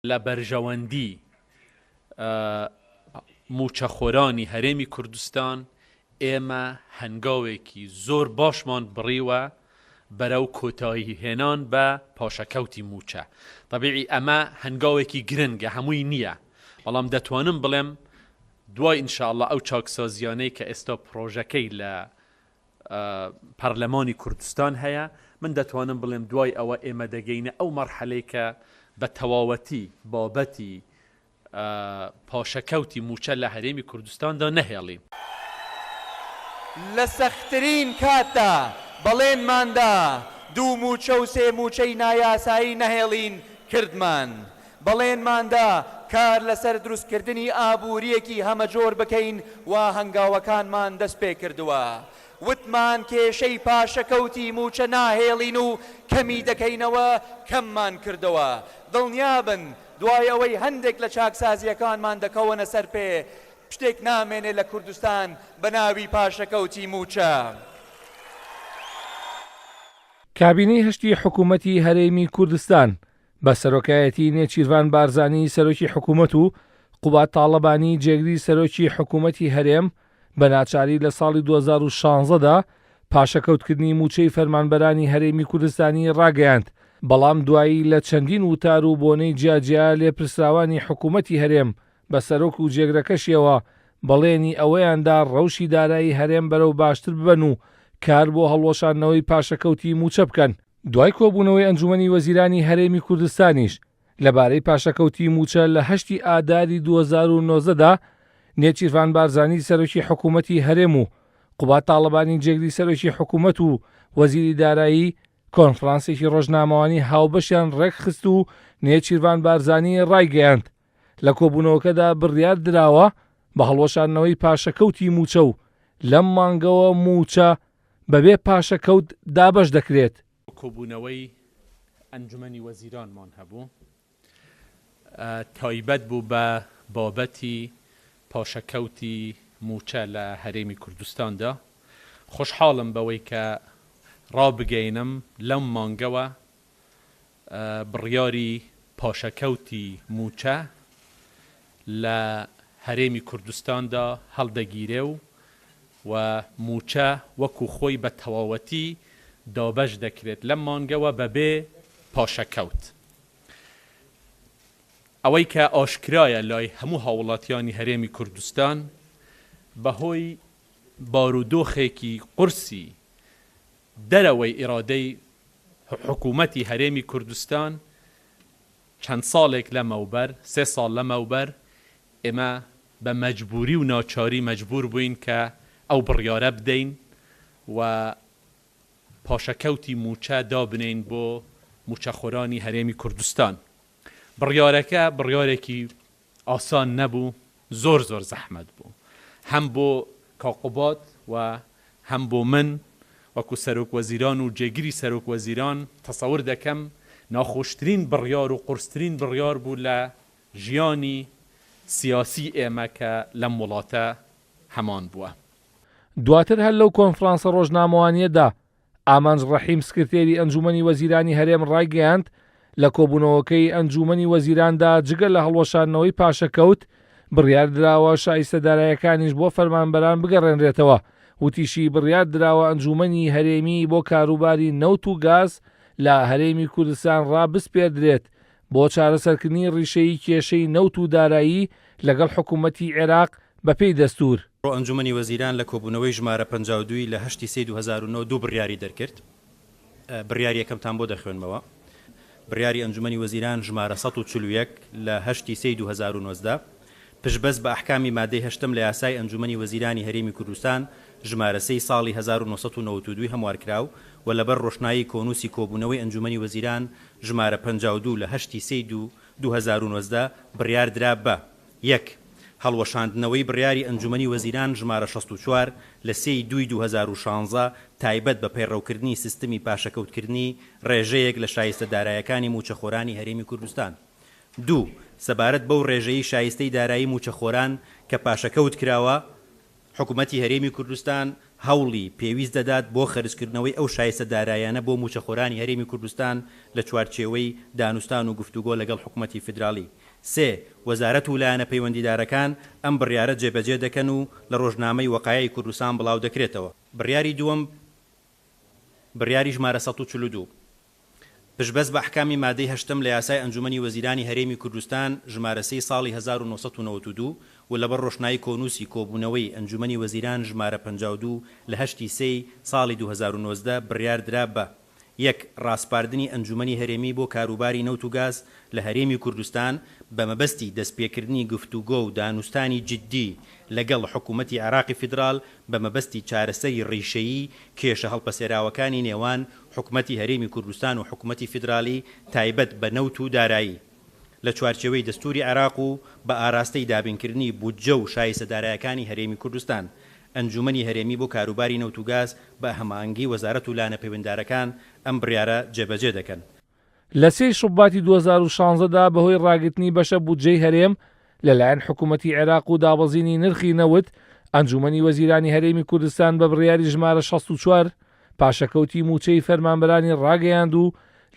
لە بەرژەوەندی مووچەخۆرانی هەرێمی کوردستان ئێمە هەنگاوێکی زۆر باشمان بڕیوە بەرەو کۆتایی هێنان بە پاشەکەوتی مووچە. تەبیعی ئەمە هەنگاوێکی گرنگە، هەمووی نییە، بەڵام دەتوانم بڵێم دوای ان شاء اللە ئەو چاکسازیانەی کە ئێستا پڕۆژەکەی لە پەرلەمانی کوردستان هەیە، من دەتوانم بڵێم دوای ئەوە ئێمە دەگەینە ئەو مەرحەلەی کە بە تەواوەتی بابەتی پاشەکەوتی مووچە لە هەرێمی کوردستاندا نەهێڵین. لە سەختترین کاتدا بەڵێنمان دا دوو مووچە و سێ مووچەی نایاسایی نەهێڵین، کردمان. بەڵێنمان دا کار لەسەر دروستکردنی ئابوورییەکی هەمەجۆر بکەین وا هەنگاوەکانمان دەستپێکردووە. وتمان کێشەی پاشەکەوتی مووچە ناهێڵین و کەمی دەکەینەوە، کەممان کردەوە. دڵنیابن دوای ئەوەی هەندێک لە چاکسازییەکانمان دەکەونە سەر پێ، شتێک نامێنێ لە کوردستان بە ناوی پاشەکەوتی مووچە. کابینەی هەشتی حکوومەتی هەرێمی کوردستان بە سەرۆکایەتی نێچیرڤان بارزانی سەرۆکی حکوومەت و قوباد تاڵەبانی جێگری سەرۆکی حکوومەتی هەرێم بە ناچاری لە ساڵی 2016 دا پاشەکەوتکردنی مووچەی فەرمانبەرانی هەرێمی کوردستانی ڕاگەیاند، بەڵام دوایی لە چەندین وتار و بۆنەی جیاجیا لێپرسراوانی حکوومەتی هەرێم بە سەرۆک و جێگرەکەشیەوە بەڵێنی ئەوەیان دا ڕەوشی دارایی هەرێم بەرەو باشتر ببەن و کار بۆ هەڵوەشاندنەوەی پاشەکەوتی مووچە بکەن. دوای کۆبوونەوەی ئەنجومەنی وەزیرانی هەرێمی کوردستانیش لەبارەی پاشەکەوتی مووچە لە هەشتی ئاداری 2019 دا، نێچیرڤان بارزانی سەرۆکی حکوومەتی هەرێم و قوباد تاڵەبانی جێگری سەرۆکی حکوومەت و وەزیری دارایی کۆنفرانسێکی ڕۆژنامەوانی هاوبەشیان ڕێکخست و نێچیرڤان بارزانی ڕایگەیاند لە کۆبوونەوەکەدا بڕیار دراوە بە هەڵوەشاندنەوەی پاشەکەوتی مووچە و لەم مانگەوە مووچە بەبێ پاشەکەوت دابەش دەکرێت. کۆبوونەوەی ئەنجومەنی وەزیرانمان هەبوو، تایبەت بوو بە بابەتی پاشەکەوتی مووچە لە هەرێمی کوردستاندا. خۆشحاڵم بەوەی کە ڕابگەینم لەم مانگەوە بڕیاری پاشەکەوتی مووچە لە هەرێمی کوردستاندا هەڵدەگیرێ و و مووچە وەکو خۆی بە تەواوەتی دابەش دەکرێت لەم مانگەوە بەبێ پاشەکەوت. ئەوەی کە ئاشکرایە لای هەموو هاوڵاتیانی هەرێمی کوردستان بەهۆی بارودۆخێکی قورسی دەرەوەی ئیرادەی حکوومەتی هەرێمی کوردستان چەند ساڵێک لەمەوبەر، سێ ساڵ لەمەوبەر ئێمە بە مەجبووری و ناچاری مەجبوور بووین کە ئەو بڕیارە بدەین و پاشەکەوتی مووچە دابنێین بۆ مووچەخۆرانی هەرێمی کوردستان. بڕیارەکە بڕیارێکی ئاسان نەبوو، زۆر زۆر زەحمەت بوو هەم بۆ کاک قوباد و هەم بۆ من وەکو سەرۆک وەزیران و جێگری سەرۆک وەزیران، تەسەور دەکەم ناخۆشترین بڕیار و قورسترین بڕیار بوو لە ژیانی سیاسی ئێمە کە لەم وڵاتە هەمان بووە. دواتر هەر لەو کۆنفرانسە ڕۆژنامەوانییەدا ئامانج ڕەحیم سکرتێری ئەنجوومەنی وەزیرانی هەرێم ڕایگەیاند، لە کۆبوونەوەکەی ئەنجوومەنی وەزیراندا جگە لە هەڵوەشاندنەوەی پاشەکەوت، بڕیار دراوە شایستە دارایەکانیش بۆ فەرمانبەران بگەڕێنرێتەوە، وتیشی، بڕیار دراوە ئەنجوومەنی هەرێمی بۆ کاروباری نەوت و گاز لە هەرێمی کوردستان ڕابسپێردرێت بۆ چارەسەرکردنی ڕیشەیی کێشەی نەوت و دارایی لەگەڵ حکوومەتی عێراق بەپێی دەستوور. ئەمڕۆ ئەنجومەنی وەزیران لە کۆبوونەوەی ژمارە 52 ی لە هەشتی سێی 2009 دوو بڕیاری دەرکرد، بڕیاری یەکەمتان بۆ دەخوێنمەوە، بڕیاری ئەنجومەنی وەزیران ژمارە 141 لە هەشتی سێی 2019 پشتبەست بە ئەحکامی مادەی هەشتەم لە یاسای ئەنجومەنی وەزیرانی هەرێمی کوردستان ژمارە سێی ساڵی 1992 هەموارکراو و لەبەر ڕۆشنایی کۆنووسی کۆبوونەوەی ئەنجومەنی وەزیران ژمارە 52 لە هەشتی سێی 2019 بڕیار درا بە، یەک. هەڵوەشاندنەوەی بڕیاری ئەنجومەنی وەزیران ژمارە 64 لە سێ ی دووی 2016 تایبەت بە پەیڕەوکردنی سیستمی پاشەکەوتکردنی ڕێژەیەک لە شایستە دارایەکانی مووچەخۆرانی هەرێمی کوردستان. دوو. سەبارەت بەو ڕێژەی شایستەی دارایی مووچەخۆران کە پاشەکەوت کراوە، حکومەتی هەرێمی کوردستان هەوڵی پێویست دەدات بۆ خەرجکردنەوەی ئەو شایستە داراییانە بۆ مووچەخۆرانی هەرێمی کوردستان لە چوارچێوەی دانوستان و گفتوگۆ لەگەڵ حکومەتی فیدراڵی. سێ، وەزارەت و لایەنە پەیوەندیدارەکان ئەم بڕیارە جێبەجێ دەکەن و لە ڕۆژنامەی وەقایعی کوردستان بڵاودەکرێتەوە. بڕیاری دووەم، بڕیاری ژمارە 142. پشتبەست بە ئەحکامی مادەی هەشتەم لە یاسای ئەنجومەنی وەزیرانی هەرێمی کوردستان ژمارە سێی ساڵی 1992 و لەبەر ڕۆشنایی کۆنووسی کۆبوونەوەی ئەنجومەنی وەزیران ژمارە 52 لە هەشتی سێی ساڵی 2019 بڕیار درا بە یەک ڕاسپاردنی ئەنجومەنی هەرێمی بۆ کاروباری نەوت و گاز لە هەرێمی کوردستان بە مەبەستی دەستپێکردنی گفتوگۆ و دانوستانی جیددی لەگەڵ حکومەتی عێراقی فیدراڵ بە مەبەستی چارەسەری ڕیشەیی کێشە هەڵپەسێراوەکانی نێوان حکومەتی هەرێمی کوردستان و حکومەتی فیدرالی تایبەت بە نەوت و دارایی لە چوارچێوەی دەستوری عێراق و بە ئاراستەی دابینکردنی بودجە و شایستە دارایەکانی هەرێمی کوردستان ئەنجومەنی هەرێمی بۆ کاروباری نەوت و گاز بە هەماهەنگی وەزارەت و لایەنە پەیوەنددارەکان ئەم بڕیارە جێبەجێ دەکەن. لە سێی شوباتی 2016 دا بەهۆی ڕاگرتنی بەشە بودجەی هەرێم لەلایەن حکومەتی عێراق و دابەزینی نرخی نەوت، ئەنجومەنی وەزیرانی هەرێمی کوردستان بە بڕیاری ژمارە 64 پاشەکەوتی مووچەی فەرمانبەرانی ڕاگەیاند و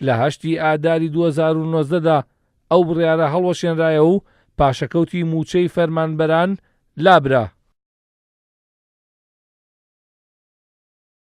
لە هەشتی ئاداری 2019 دا ئەو بڕیارە هەڵوەشێنرایەوە و پاشەکەوتی مووچەی فەرمانبەران لابرا.